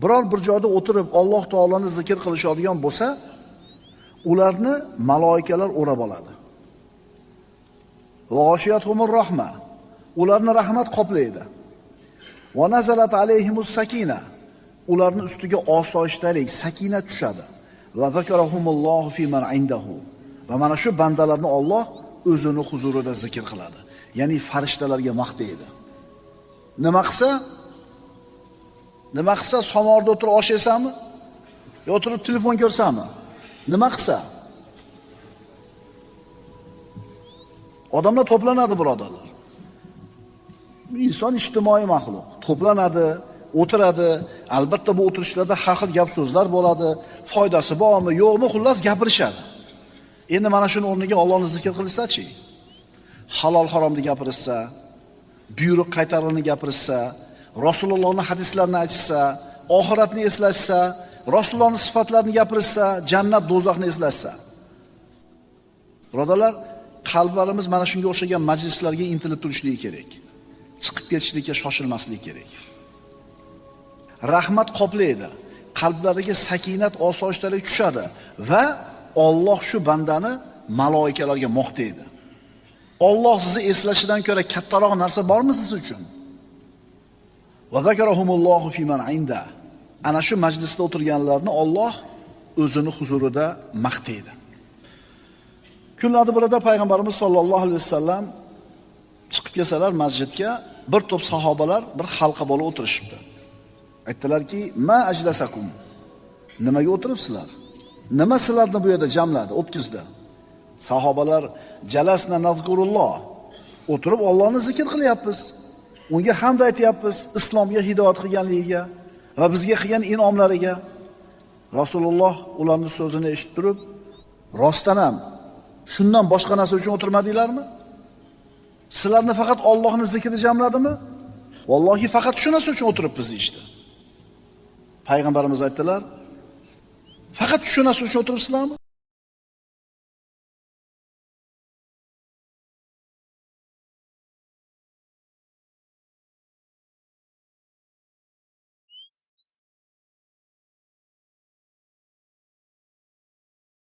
Biror bir joyda o'tirib Alloh taoloni zikr qilishadigan bo'lsa, ularni maloikalar o'rab oladi. Va g'ashiyatuhumur rahma. Ularni rahmat qoplaydi. Va nazalat alayhimus sakina. Ularning ustiga osoyishtalik, sakina tushadi. Va zakarahumullohu fi man indahu. Va mana shu bandalarni Alloh o'zini huzurida zikr qiladi. Ya'ni farishtalarga maqtaydi. Nima qilsa? Nima qilsa somorda o'tirib osh yesami? Yo o'tirib telefon ko'rsami? Nima qilsa? Odamlar to'planadi, birodarlar. Inson ijtimoiy maxluq. To'planadi, o'tiradi. Albatta bu o'tirishlarda har xil gap so'zlar bo'ladi. Foydasi bormi, yo'qmi, xullas gapirishadi. Endi mana shuni o'rniga Allohni zikr qilsa-chi? Halol haromni gapirsa, buyruq qaytarini gapirsa, Rasulullohning hadislarini aytsa, oxiratni eslashsa, Rasulullohning sifatlarini gapirsa, jannat do'zaxni eslashsa. Birodarlar, qalblarimiz mana shunga o'xshagan majlislarga intilib turishligi kerak. Chiqib ketishlikka shoshilmaslik kerak. Rahmat qoplaydi, qalblariga sakinat, osoyishtalik tushadi va Alloh shu bandani maloikalarga maqtaydi. Alloh sizni eslashidan ko'ra kattaroq narsa bormi siz uchun? Va zakarahumullohu fi man inda. Ana shu majlisda o'tirganlarni Alloh o'zini huzurida maqtaydi. Kunlarda birida payg'ambarimiz sollallohu alayhi vasallam chiqib kelsalar masjidga, bir to'p sahobalar bir halqa bo'lib o'tirishibdi. Aytdilarki, "Ma ajlasakum?" Nimaga o'tiribsizlar? Nima sizlarni bu yerda jamladi, o'tkazdi? Sahobalar jalasna nazkurulloh. O'tirib Allohni zikr qilyapmiz. Unga hamd aytyapmiz, islomga hidoyat qilganligiga va bizga qilgan in'omlariga. Rasululloh ularning so'zini eshitib turib, rostdan ham shundan boshqa narsa uchun o'tirmadinglarmi? Sizlarni faqat Allohning zikri jamladimi? Vallohi faqat shu narsa uchun o'tiribmiz deyishdi. Payg'ambarimiz aytdilar, faqat shu narsa uchun o'tiribsizlarmi?